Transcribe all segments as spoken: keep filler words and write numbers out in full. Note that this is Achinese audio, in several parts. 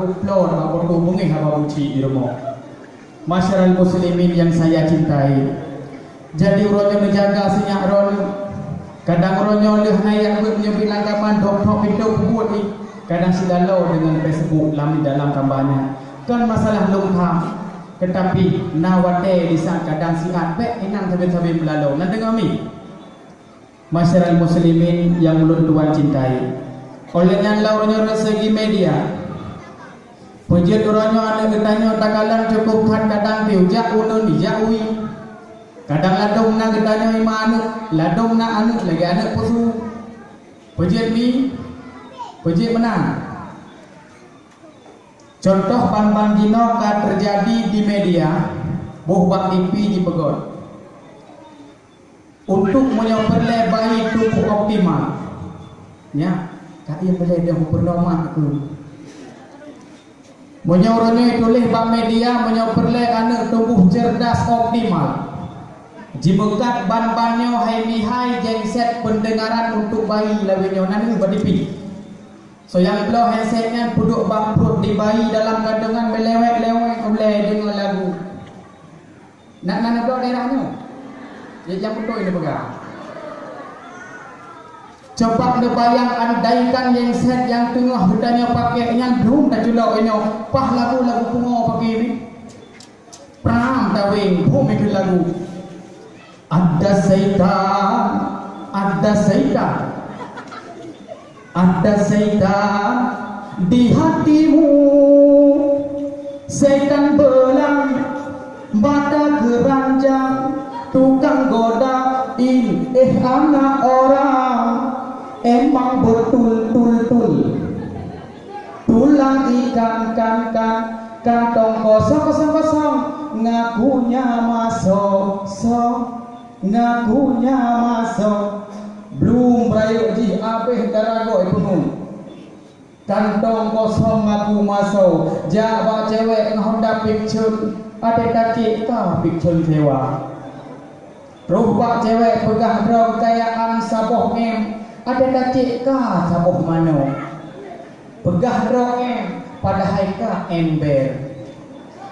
Upload bak foto beungéh haba buci di rumoh. Masyarakat muslimin yang saya cintai, jadi uroe nyoe neujaga sinyak droeneuh. Kadang uroe nyoe lheueh na jak beuet nyoe bilang kaman, dok-dok pintoe peubuet jih. Kadang silalo deungon Facebook lam dalam tambah nyan. Kon masalah lôn tham, teutapi na watée di saat kadang siat bék inong sabe-sabe meulalo. Na deungoe mi? Masyarakat muslimin yang ulôn tuan cintai, óh lheueh nyan lam uroe nyoe segi media, peujeuet uroe nyoe aneuëk geutanyoe takalon cukup that kadang piôh jak uneun jak wie. Kadang ladôm na geutanyoe ima aneuëk, ladôm na aneuëk lagée aneuëk peusu. Peujeuet mi, peujeuet meunan. Contoh ban-ban jinoe ka teujadi di media, boh bak T V jipeugét. Untuk meunyoe peureulée bayi tuboh optimal, nyak, ka ié peureulée deuh peurunoe mak keu. Meunyoe uroe nyoe tuléh bak media, meunyoe peureulée aneuëk tuboh cerdas optimal, jimeukat ban-ban nyoe hai mihai genset peundeungaran untuk bayi lagée nyoe nan bak T V. Soe nyang bloe handset nyan peuduek bak pruet di bayi dalam kandongan meulewet-lewet ulée deungon lagu. Nak na neubloe daerah nyoe? Jih nyang beutôi neupeugah. Coba neubayang andaikan genset nyang teungoh geutanyoe pakék nyan dum taculok inoe, paih lagu-lagu pungo paké mi. Pram taweng phom ikeu lagu. Ada syaitan, ada syaitan. Ada syaitan di hatimu. Syaitan belang mata keranjang, tukang godain, eh, anak orang. Emang betul-tul-tul. Tulang ikan kan-kan, kantong kosong-kosong-kosong, ngakunya masok, sok, ngakunya masok. Blum rayeuk jih abéh taragok ipeungon. Kantong kosong ngaku masok, jak bak cewek ngon Honda Vixion, até tacék ka Vixion sewa. Troh bak cewek peugah droe kayaan saboh em, até tacék ka saboh manoe. Peugah droe em, padahai ka ember.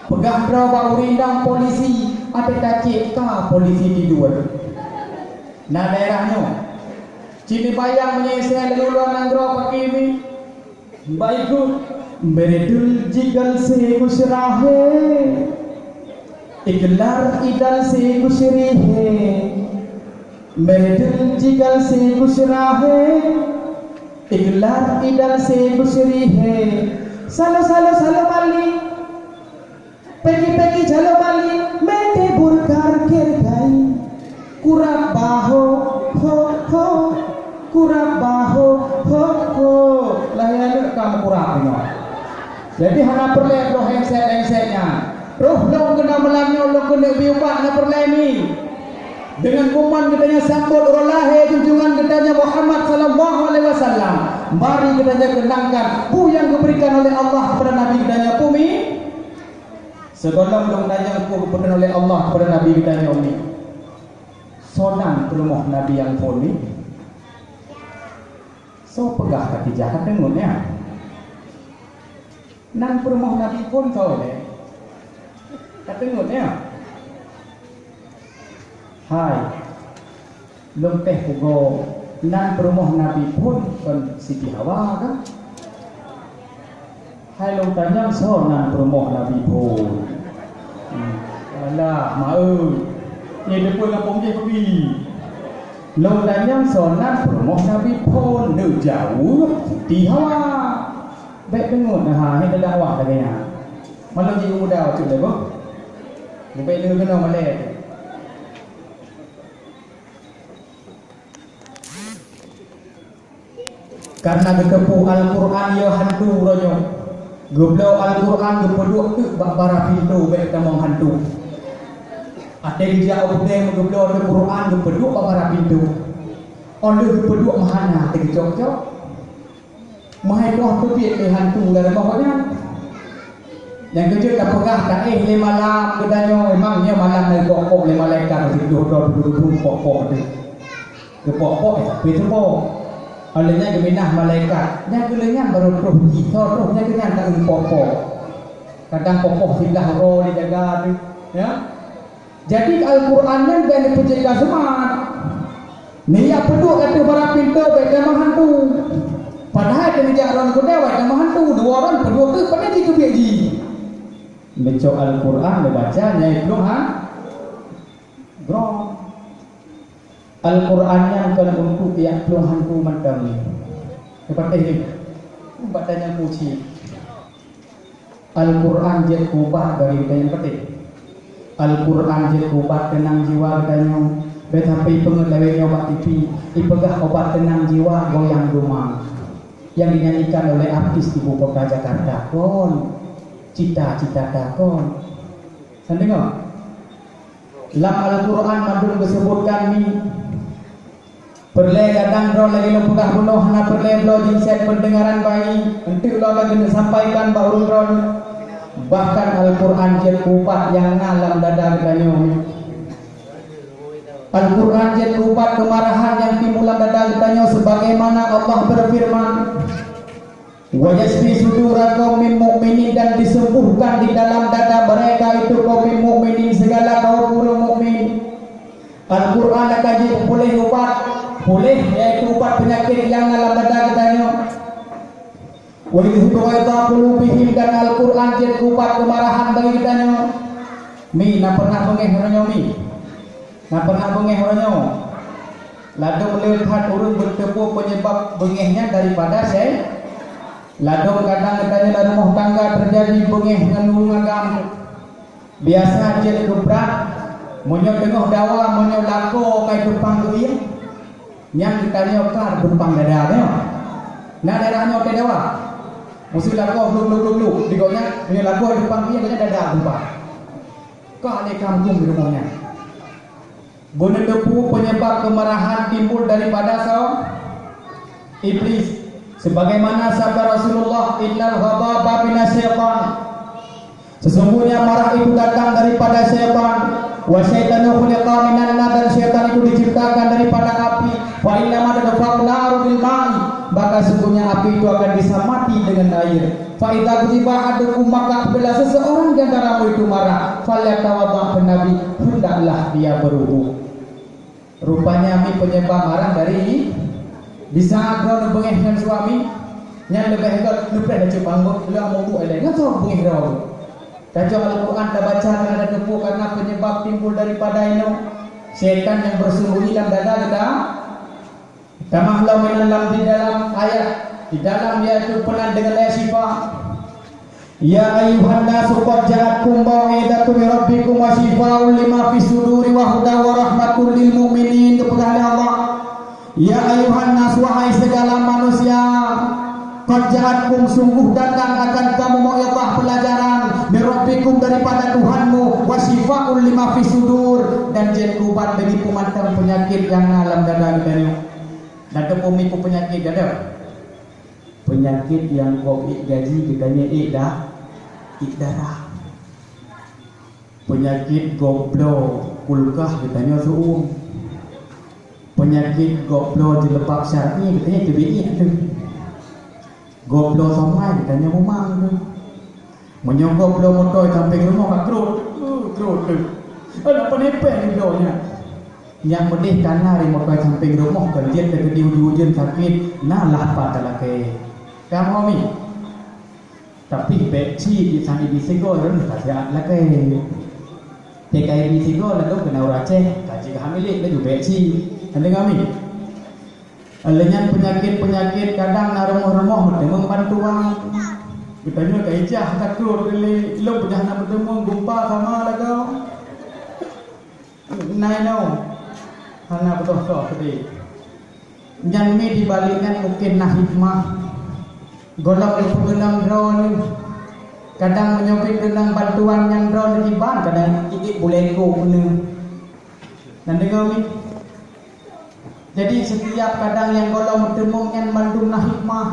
Peugah droe bak ureueng inong polisi, até tacék ka polisi tidur. Na daerah nyoe. Cit neubayang meunyoe isé lé luwa nanggroe paké mi. Baiklah, मेरे दिल जिगर से गुजरा है, एक लहर इधर से गुजरी है। मेरे दिल जिगर से गुजरा है, एक लहर इधर से गुजरी है। Salo, salo, salo balik. Peki-peki jalo balik, mete burkar kergai. Kurab baho, ho, ho. Kurab baho, ho, ho. Lahé aneuk ka meukurab nyoe. Jadi hana peureulée droe handset-handset nyan. Roh lôn keunoe malam nyoe lôn keuneuk bri ubat na peureulée mi. Dengan kuman geutanyoe sambot uroe lahé junjungan geutanyoe Muhammad sallallahu alaihi wasallam. Mari geutanyoe keunangkan peue nyang geuberikan oleh Allah kepada Nabi geutanyoe peue mi. Sigohlom lôn tanyong peue geupeukeun oleh Allah keupada Nabi geutanyoe mi. Soe nan peurumoh Nabi nyang phon mi? Soe peugah Khadijah? Ka teungeut nyan. Nan peurumoh Nabi phon soe lé? Ka teungeut nyan. Hai, lôn teh pugoe nan peurumoh Nabi phon kon Siti Hawa kan? Hai lôn tanyong soe nan peurumoh Nabi phon? Hmm. Alah, maeu. Nyan depan lapong jih pergi. Lôn tanyong soe nan peurumoh Nabi phon? Neujaweueb Siti Hawa. Bék teungeut na ha, nyan dakwah lagée nyan. Malam jih muda ucut lé boh. Leubeh lé keunoe malée. Karena geuteupeue Al-Qur'an yo hantu uroe nyoe. Geubloe Al-Qur'an geupeuduek teuk bak bara pintoe bék tamong hantu. Até geujak u Puteng geubloe Al-Qur'an geupeuduek bak bara pintoe. Óh lheueh geupeuduek meuhana até geucok-cok. Meuhai troh teubiet lé hantu lam rumoh nyan. Nyang keujeuet tapeugah taéh lé malam geutanyoe, memang nyoe malam na geupok-pok lé malaikat siplôh droe, siplôh droe pok-pok teuh. Geupok-pok, eh, tapi teuh pok. Óh lheueh nyan geuminah malaikat. Nyang keu lheueh nyan barô troh jih. Soe troh nyan keu nyan ka poh-poh. Kadang poh-poh siblah uroe dijaga tu. Ya. Jadi Al-Quran nyan bèk neupeujeuet ka seumat. Neujak peuduek ateueh palang pintoe bèk tamah hantu. Padahai keu neujak droe keudè bèk tamah hantu. Dua droe peuduek keu pandai jih keubiet jih. Neucok Al-Quran neubaca nyang plueng ha. Droe. Al-Quran nyan kon untuk jak plueng hantu mantong nyoe. Neupatéh nyoe. Bak tanyoe kuci. Al-Quran jeuet keu ubat bagi geutanyoe, neupatéh. Al-Quran jeuet keu ubat teunang jiwa geutanyoe. Bèk sampai ipeungeuet lagèe nyoe bak T V, ipeugah ubat teunang jiwa goyang dumang. Yang dinyanyikan oleh artis ibu kota Jakarta. Kon. Cita-cita ta kon. Neudeungö? Lam Al-Quran mandum geuseubutkan mi. Peureulèe kadang droe lagèe lôn peugah bunoe hana peureulèe bloe jinsét peundeungaran bayi, eunteuk lôn ka keuneuk sampaikan bak ureueng droe. Bahkan Al-Quran jeuet keu ubat nyang na lam dada geutanyoe. Al-Quran jeuet keu ubat keumarahan nyang timbul lam dada geutanyoe, sebagaimana Allah beufeureuman, "Wa yasyfi sudura qaumin mu'minin," dan disembuhkan di dalam dada mereka itu qaumin mu'minin, segala kaum ureueng mukmin. Al-Quran akan jeuet puléh ubat, puléh, yaitu ubat peunyakét nyang na lam dada geutanyoe. "Wa yudhhibu ghaidha qulubihim," dan Al-Quran jeuet ubat keumarahan bagi geutanyoe. Mi, na pernah beungéh uroe nyoe, mi? Na pernah beungéh uroe nyoe? Ladôm le that ureueng beuteupeue peunyeubab beungéh nyan daripada sét-, ladôm kadang geutanyoe lam rumoh tangga teujadi beungéh ngon ureueng agam. Biasa jeuet keu brat, meunyoe teungoh dawa, meunyoe lakoe ka itumpang keu ié, nyan geutanyoe ka tumpang dada nyoe. Na daerah nyoe teudawa. Meuseu lakoe gluk, gluk, gluk, gluk, di gobnyan, meunyoe lakoe itumpang keu ié, gobnyan dada tumpang. Ka lé kampung di rumoh nyan. Beuneuteupeu peunyeubab keumarahan timbul daripada soe? Iblis. Sebagaimana sabda Rasulullah, "Innal ghadaba minasyaitan." Sesungguhnya marah itu datang daripada syaitan. "Wa syaitanu khuliqa minan nar," dan syaitan itu diciptakan daripada api. "Fa innama tudfa'un naru bil ma'i," maka sungguhnya api itu akan bisa mati dengan air. "Fa idza ghadiba ahadukum," maka apabila seseorang di antara kamu itu marah, "falyatawadda," kata Nabi, hendaklah dia berwudu. Rupanya mi peunyeubab marah dari, di saat droe neubeungéh ngon suami, nyan leubeh gèt neupreh laju banggôt, lheueh meuwudu ilèe, nyan soe beungéh droe. Tajok Al-Quran tabaca, karena tateupeue karena peunyeubab timbul daripada inoe, syaitan nyang bersembunyi lam dada geuta. Tamah lom meunan lam di dalam ayat, di dalam yaitu peunan deungon ayat syifa. "Ya ayyuhan nasu qad ja'atkum mau'izatun min rabbikum wa syifaa'un lima fis suduri wa hudan wa rahmatul lil mu'minin," geupeugah lé Allah. "Ya ayyuhan nas, wahai segala manusia, qad ja'atkum, sungguh datang akan kamu mau'izah, pelajaran, min rabbikum, daripada Tuhanmu, wa syifaa'un lima fis sudur, dan jeuet ubat bagi peumantang peunyakét nyang na lam dada geutanyoe." Dan teupeue mi peue peunyakét gata? Peunyakét nyang gob ék gaji geutanyoe ék da-, ék darah. Peunyakét gob bloe kulkah geutanyoe seuuem. Peunyakét gob bloe jilbab syar'i geutanyoe teubiet ék teuh. Gob bloe somai geutanyoe mumang teuh. Meunyoe gob bloe motoi sampéng rumoh ka krot, uh, krot teuh. Adak peunepeng bloe nyan. Nyang meudeh kana di motoi sampéng rumoh kon jeuet teukeudi ujeuen-ujeuen sakét, na lah pat talakée. Kamoe mi. Tapi bèk cit di sang ibi sigoe lôn ka siat lakée. Teuka ibi sigoe ladôm keunan ureueng Aceh, ka jeuet keu hamilet laju bèk cit. Ka deungö mi? Lheueh nyan peunyakét-peunyakét kadang na rumoh-rumoh meuteumeung bantuan. Geutanyoe ka ijah takot lé lôn peugah na meuteumeung gumpa sama lagoe. Na inoe hana beutôi soe seudeh. Nyan mi dibalik nyan mungken na hikmah. Gohlom geupeungeunong droeneuh. Kadang meunyoe pih geunong bantuan nyan droeneuh kiban, kadang iék bulèe kôk nyoe. Na deungö mi? Jadi, setiap kadang nyang gohlom meuteumeung nyan mandum na hikmah.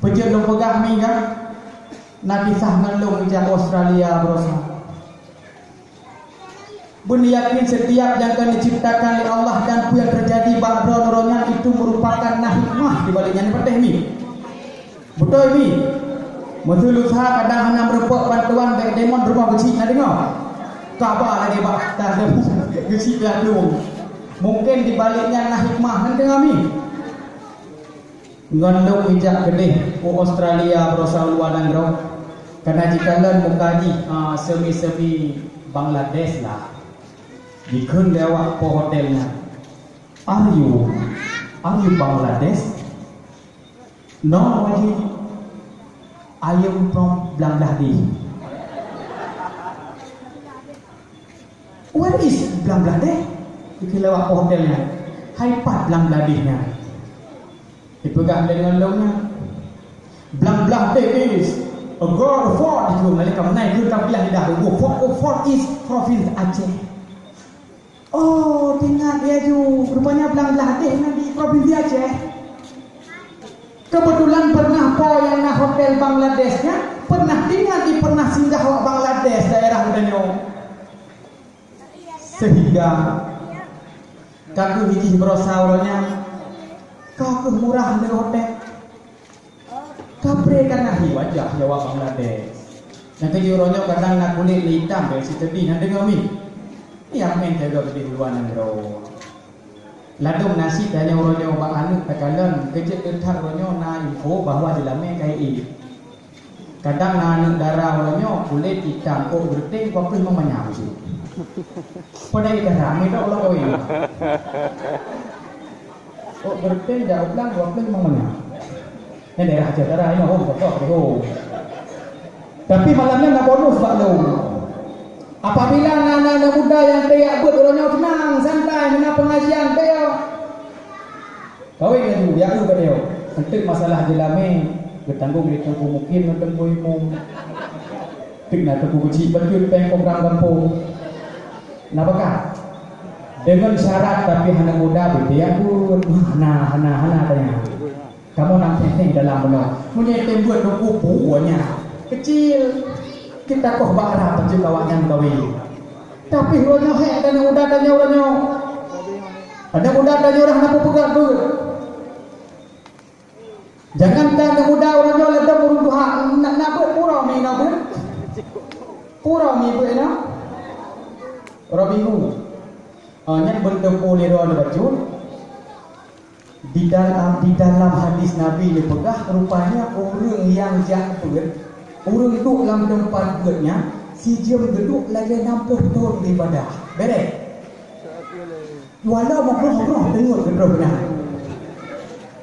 Peue jeuet lôn peugah mi kan? Na kisah ngon lôn jak Australia baroesa. Beuna yakin setiap nyang ka diciptakan lé Allah dan peue nyang teujadi bak droe nurôh nyan itu meurupakan na hikmah di balik nyan, patéh mi. Beutôi mi. Meuseu lusa kadang hana meurumpok bantuan bèk deungon rumoh geuchik na deungoe. Kaba lagèe bak tas geuchik bèk lôn. Mungken di balik nyan na hikmah, na deungoe mi. Ngon lôn ijak keudeh u Australia, baroesa u luwa nanggroe. Kana jikalon muka jih, ah, semi-semi Bangladesh lah. Jikheun lé awak po hotel nyan, "Are you, are you Bangladesh?" "No, Haji, I am from Bangladesh." "Where is Bangladesh?" Jikheun lé awak po hotel nyan. "Hai pat Bangladesh nyan?" Jipeugah lé ngon lôn nyan, "Bangladesh is a good fort," jikheun lé kamoe nyan, jikheun ka pilah lidah, "A good fort, a fort is province Aceh." Oh, teuingat laju, rupanya Bangladesh nyan di provinsi Aceh. Keubeutulan pernah po nyang na hotel Bangladesh nyan, pernah teuingat di pernah singgah wak Bangladesh daerah geutanyoe. Sehingga ka keuh jih baroesa uroe nyan, ka keuh murah lé hotel. Kapreh ka na hi wajah Jawa Bangladesh. Nyang keujih uroe nyoe kadang na kulét itam bèk siteudih, na deungoe mi. Nyang meuntèe gob di luwa nanggroe. Ladôm nasib tanyoe uroe nyoe bak aneuk takalon, keujeuet that uroe nyoe na info bahwa di lamé ka ék. Kadang na aneuk dara uroe nyoe kulét itam, ôk geureuteng, dua ploh limong manyam cit. Padahai dara, mi tok ulang kawin. Ôk geureuteng jak u blang dua ploh limong manyam. Nyan daerah Aceh Utara, inoe hom kotok deh hom. Tapi malam nyan na bonus bak lôn. Apabila na aneuk muda nyang teuyak beuet uroe nyoe, seunang, santai, meunan pengajian, teuyak. Kawin laju, jak eu bak nyoe. Enteuk masalah jeulamé geutanggong lé Teungku Mukim ngon Teungku Imum. Teuk na Teungku Keuchik bacut péng program gampông. Na pakat? Deungon syarat, tapi hana muda beude ya pun. Hana, hana, hana tanya. Kamoe na teuntèe dalam bunoe. Meunyoe tem buet Teungku pu nyan kecil, kita koh bak rab bacut awak nyan kawin. Tapi uroe nyoe hék, aneuk muda tanyoe uroe nyoe. Aneuk muda tanyoe dah hana peugah beuet. Jangankan aneuk muda uroe nyoe, ladôm ureueng tuha, na, na beuet pura mi na beuet. Pura mi beuet na. Uroe Minggu. Ah, nyan beuet teupeu lé droe bacut. Di dalam, di dalam hadis Nabi neupeugah, rupanya ureueng nyang jak beuet, ureueng duek lam teumpat beuet nyan, sijeuem geuduek lagèe nam ploh thon ibadah. Beres? Walau meugroh-groh teungeut geutroh nyan.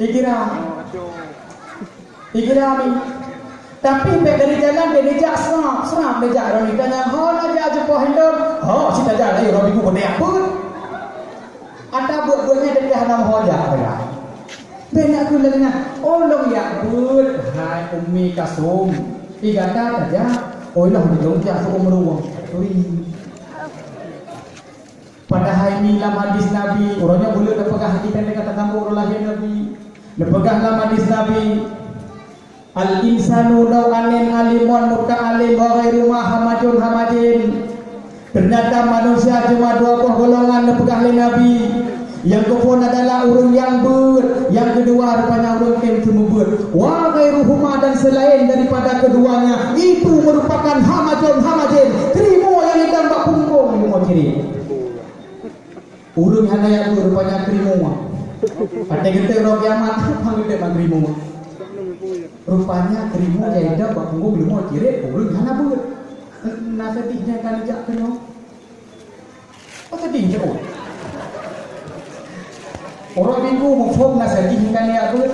Dikira, dikira mi. Tapi bèk dari jalan dia dijak serap, serap dijak orang kita nyan. Ho na jak jumpa hindom, ho cit tajak lagi orang minggu berdaya pun. Ata buet-buet nyan dia hana ho jak ya. Bèk nak keu lagèe nyan. Oh, lôn jak beuet, hai Ummi Kasum. Ih, gata tajak. Oh, lôn jak seumeureueng. Ui. Padahai mi lam hadis Nabi, uroe nyoe buleuen neupeugah hadis nyang ka tasambong uroe lahé Nabi. Neupeugah lam hadis Nabi, "Al-insanu law anin alimun muta'alim wa ghairu ma hamajun hamajin." Ternyata manusia cuma dua boh golongan neupeugah lé Nabi. Nyang keuphon adalah ureueng nyang beuet, nyang keudua rupanya ureueng nyang seumeubeuet. Wa ghairuhuma, dan selain daripada keduanya, itu merupakan hamajun hamajin, teurimong nyang hidang bak punggong leumo cirét. Ureueng hana jak beuet rupanya teurimong. Watèe geuteuk uroe kiamat, hana geuteuk ban teurimong. Rupanya teurimong nyang hidang bak punggong leumo cirét ureueng hana beuet. Na seudih nyan ka neujak keunoe. Peuseuti jeuet. Uroe Minggu muphom na seudih ka neujak beuet.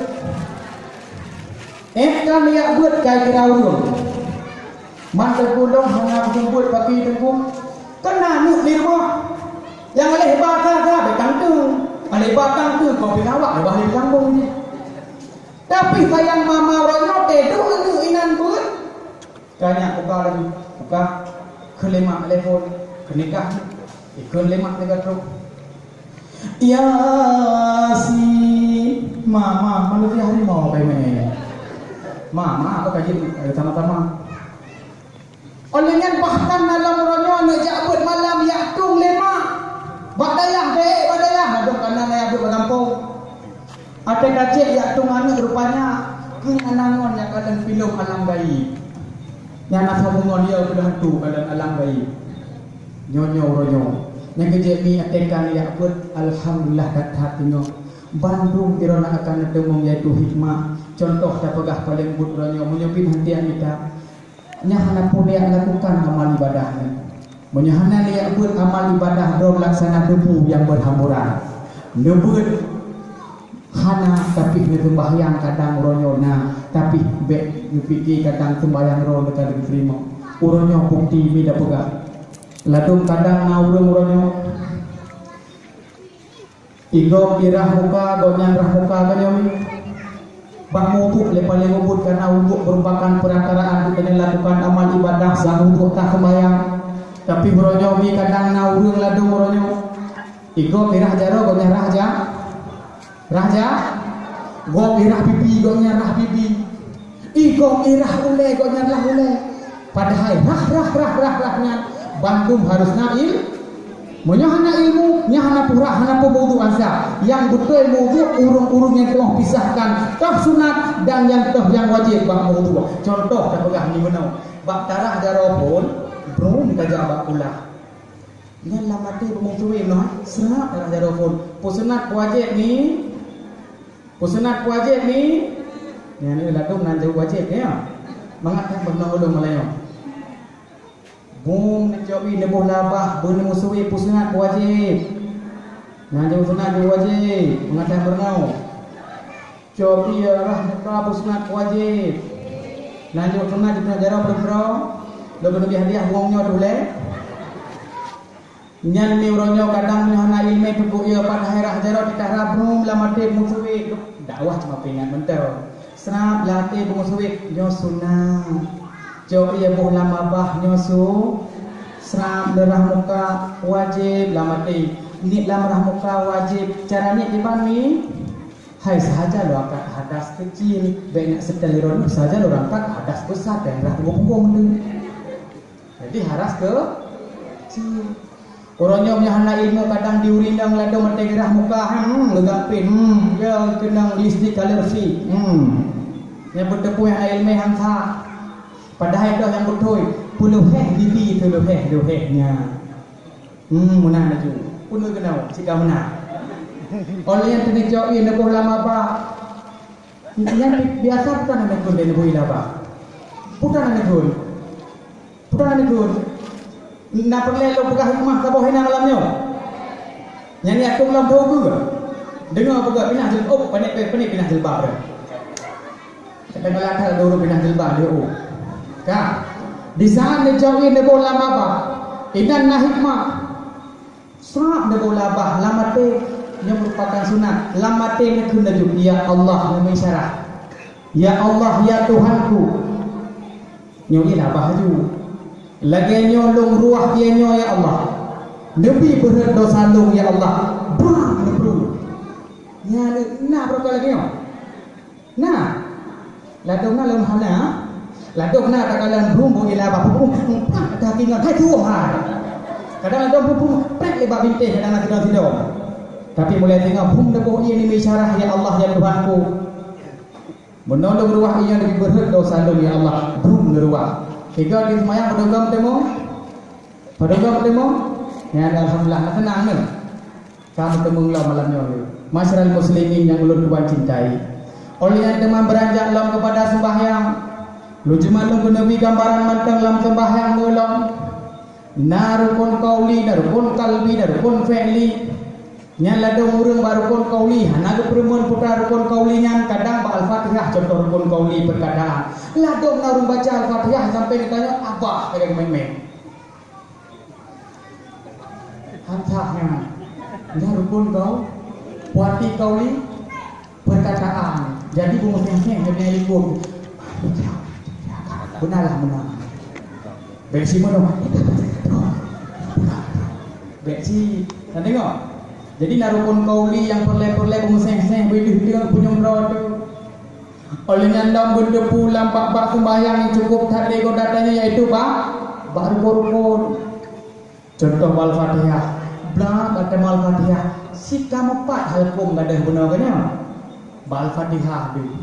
Eh, ka neujak beuet ka kira ureueng. Man teungku lôn hana meubuet bagi teungku. Keunan neuk di rumoh. Nyang lheuh ba ka, ka beuet tangkeung. Lheuh ba tangkeung, kopi lawak, lheuh ba lheuh sambong jih. Tapi sayang mama uroe nyoe teuduek neuk inan beuet. Ka nyak buka laju, buka. Kheun lé mak telepon, keuneuk nikah. Ikheun lé mak teuka trok. Ya si mama, manusia harimau kai mé. Mama, apa kaji sama-sama. Oleh nyan bahkan malam uroe nyoe neujak beuet malam jak tueng lé Cek jak tueng aneuk rupanya keuh aneuëk ngon nyang kalon filem alam gaib. Nyang na sambungan dia beudôh tu kalon alam gaib. Nyoe-nyoe uroe nyoe. Nyang keujeuet mi ateueh ka jak beuet, alhamdulillah that-that teungoh. Bandum droeneuh akan neuteumeung yaitu hikmah. Contoh tapeugah paleng buet uroe nyoe, meunyoe pih hantiak mita. Nyan hana peureulée lakukan amal ibadah nyan. Meunyoe hana lé beuet amal ibadah droe laksana debu nyang berhamburan. Neubeuet hana, tapi neuseumbahyang kadang uroe nyoe na, tapi bék neupike kadang seumbahyang droe ka geuteurimong. Uroe nyoe bukti mi tapeugah. Ladôm kadang na ureuëng uroe nyoe Igob irah muka, gobnyan rah muka, ka nyoe mi. Bak mudhu lé paleng ubit, karena wudhu merupakan perantaraan untuk lakukan amal ibadah, sang wudhu tah sembahyang. Tapi uroe nyoe mi kadang na ureuëng ladôm uroe nyoe. Igob irah jaroe, gobnyan rah ja-, rah ja-, gob irah pipi, gobnyan rah pipi. Igob irah ulée, gobnyan rah ulée. Padahai rah, rah, rah, rah, rah nyan bandum harus na il-, meunyoe hana ilmu, nyan hana peurah, hana peue mudhu asai. Nyang beutôi mudhu ureuëng-ureuëng nyang teungoh pisahkan toh sunat dan nyang toh nyang wajéb bak mudhu. Contoh tapeugah ni meunoe, bak tarah jaroe phon, brun tajak bak kulah. Nyan lam até beumeusuwe meunoe, seurap tarah jaroe phon. Peusunat wajéb ni, Peusunat wajéb ni, nyan ladôm nan jeuet wajéb, ya. Mangat that beunong ulôn meulayeue. Bung neucok ié neuboh labah, beuneumeusue peusunat wajéb. Nan jeuet sunat jeuet wajéb, mangat that beunong. Cok ié rah muka peusunat wajéb. Nan jeuet sunat jeuet jaroe peudeuh droe. Lôn keuneuk hadiah bungong nyoe teuh lé. Nyan mi uroe nyoe kadang nyoe hana iéleumé teupeu ié, padahai rah jaroe titah rab rum lam até meusuwét. Dakwah cuma peuingat mantong. Seurap lam até beumeusuwét nyoe sunat. Cok ié boh lam babah nyoe su-, seurap, leurah muka wajéb lam até. Niet lam rah muka wajéb. Cara niet kiban mi? Hai sahaja lôn angkat hadas keucil, bék nak seuteuliron sahaja lôn angkat hadas beusar dan rah punggung-punggung tu. Jadi haras keu si. Uroe nyoe meunyoe hana ilmu kadang di ureueng inong ladôm meuteugah muka, hmm, geugampén, hmm, ya keunong lipstik kaleusi, hmm. Nyang beuteupeue hana ilmu hansa. Padahai toh nyang beutôi, peuleuhéh bibi teuleuhéh-leuhéh nyan. Hmm, meunan laju. Peue keunoe, cit ka meunan. Óh lheueh nyan teuneucok ié neuboh lam babah. Nyan biasa bukan aneuk gun dan ibu ilaba. Bukan aneuk gun. Bukan aneuk gun. Na peureulée lôn peugah hikmah saboh hinan malam nyoe. Nyan ni atong lam dua geu. Deungoe peugah pinah jilbab, oh, panéh, panéh pinah jilbab dah. Kadang-kadang ada dulu pinah jilbab dia, oh. Ka. Di saat neucok ié neuboh lam babah. Inan na hikmah. Sab neuboh labah lam até, nyoe meurupakan sunat. Lam até neukheun laju, "Ya Allah," neumeuisyarah. "Ya Allah, ya Tuhanku." Nyoe ié labah laju. "Lagée nyoe lôn ruwah ié nyoe, ya Allah. Neubi beureuet desya lôn, ya Allah." Brrr, neubru. Nyan na beureukat lagée nyoe. Na, ladôm na lôn hana, ladôm na takalon brum bôh ilaba brum, brum, prang, kaki ngon hai tuwoe hai. Kadang ladôm brum, brum, prang lé bak bintéh kadang na sidong-sidong. Tapi mulai teungoh brum neuboh ié neumeuisyarah, "Ya Allah, ya Tuhanku." Meunoe lôn ruwah ié neubi beureuet desya lôn, ya Allah, brum neuruwah. Tiga di seumayang padum gam teumeung? Padum gam teumeung? Ya, alhamdulillah, na teunang neuh. Ka meuteumé lom malam nyoe. Masyarakat muslimin nyang ulôn tuan cintai. Óh lheueh nyan teuma beuranjak lom keupada seumbahyang. Lôn cuma lôn keuneuk bri gambaran mantong lam seumbahyang nyoe lom. Na rukun qauli, na rukun qalbi, na rukun fi'li. Nyan ladôm ureueng bak rukun qauli, hana geupeureumeun putra rukun qauli nyan, kadang bak Al-Fatihah contoh rukun qauli peurkataan. Ladôm na ureueng baca Al-Fatihah sampai geutanyong, "Abah," lagée geumét-mét. Hantak nyan. Nyan rukun kau. Kuati qauli peurkataan. Jadi, beungoh seng-seng hai binéh likot. Beuna lah, beuna. Bék si meunoe. Bék si. Ka deungoe? Jadi, na rukun qauli nyang peureulée-peureulée beungoh seng-seng, beuih deuh deungon punyueng droe teuh. Óh lheueh nyan lom beuteupeue lam bak-bak seumbahyang nyang cukôp that lé goda tanyoe, yaitu bak, bak rukon-rukon. Contoh Al-Fatihah. Blah bak teuma Al-Fatihah. Sika meupat halkom gadôh bunoe keu nyoe. Bak Al-Fatihah deuh.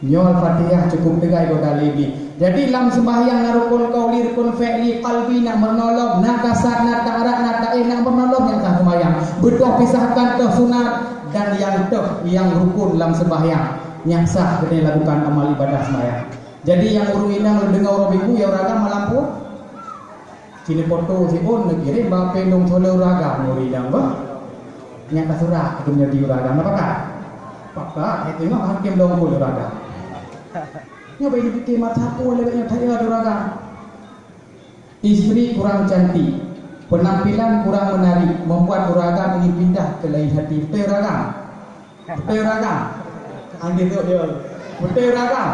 Nyoe Al-Fatihah cukup teugai goh dalili. Jadi lam sembahyang na rukun qauli, rukun fi'li, qalbi, na meurunoe lom, na kasad, na ta'arad, na ta'éh, na meurunoe lom nyang sah sembahyang. Beutôi pisahkan teuh sunat dan nyang teuh nyang rukun lam sembahyang. Nyang sah keuneuk lakukan amal ibadah sembahyang. Jadi nyang ureuëng inong deungoe uroe Minggu ya ureuëng agam malam puih. Cine foto si on neukirém bak péng dong soe ureuëng agam ureuëng inong bah. Nyang ka surat atau meunyoe di ureuëng agam na pakat. Pakat, hai tengok hakim dong pun ureuëng agam. Nyoe bagi dipikir mata pun lewat nyoe thaya di ureuëng agam. Istri kurang cantik, penampilan kurang menarik, membuat ureuëng agam ingin pindah ke lain hati. Beutôi ureuëng agam? Beutôi ureuëng agam? Anggih tu ya. Beutôi ureuëng agam?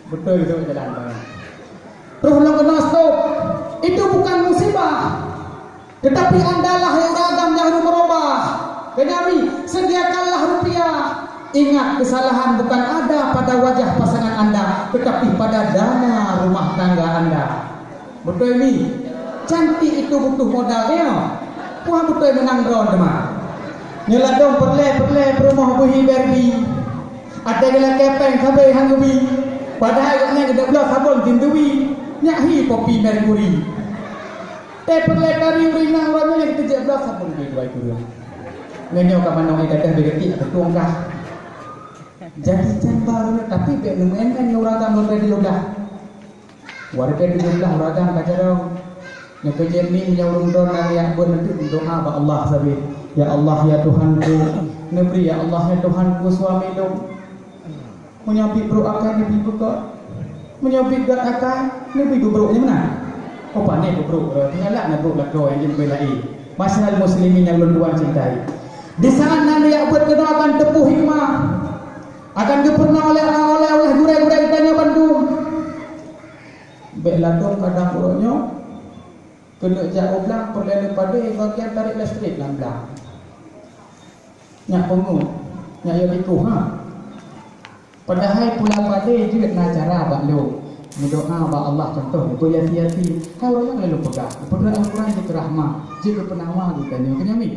Beutôi tu jalan. Terus lom kena stop. Itu bukan musibah. Tetapi andalah hai ureuëng agam nyang harus merubah. Kenyami, sediakanlah rupiah. Ingat, kesalahan bukan ada pada wajah pasangan anda, tetapi pada dana rumah tangga anda. Beutôi mi? Cantik itu butuh modal, ya? Puah beutôi meunang droe teuma. Nyoe ladôm peureulée-peureulée peurumoh beuhi Barbie. Até geulakée péng sabe han geubi. Padahai gobnyan geudeuh bloe sabon tintuwi. Nyak hi popi Merkuri. Tée peureulée kari ureuëng inong uroe nyoe nyang teujak bloe sabon beuhi dua itu. Nyoe ka manong ié gadoh beugetik atau tungkah. Jadi can baru tapi bék neumeuén-én nyoe ureuëng agam lôn radio dah. Warga tujoh blah ureuëng agam ka carông. Nyoe keuh jeuet ni meunyoe ureuëng droe na riak beuet nanti meudoá bak Allah sabe. Ya Allah, ya Tuhanku, neubri ya Allah, ya Tuhanku suami lôn. Meunyoe bit brok akai neubri beugöt. Meunyoe bit göt akai neubri beubrok nyang meunan. Oh pané beubrok, tinggai lak na brok lakoe nyang jeuet bela i. Masyarakat muslimin yang lôn tuan cintai. Di saat nan riak beuet keunoe akan teupeue hikmah. Akan geupeurunoe oleh, oleh, oleh gurée-gurée geutanyoe bandum. Bék ladôm kadang uroe nyoe keuneuk jak u blang peureulée neupadé bagian tarék listrik lam blang. Nyak peungeut, nyak yue pikuh ha. Padahai pula padé jeuet na cara bak lôn. Meudoá bak Allah contoh, beuyati-yati. Hai ureuëng nyang lôn peugah, peudeuh Al-Quran jeuet keu rahmah, jeuet keu peunawa geutanyoe keunyami.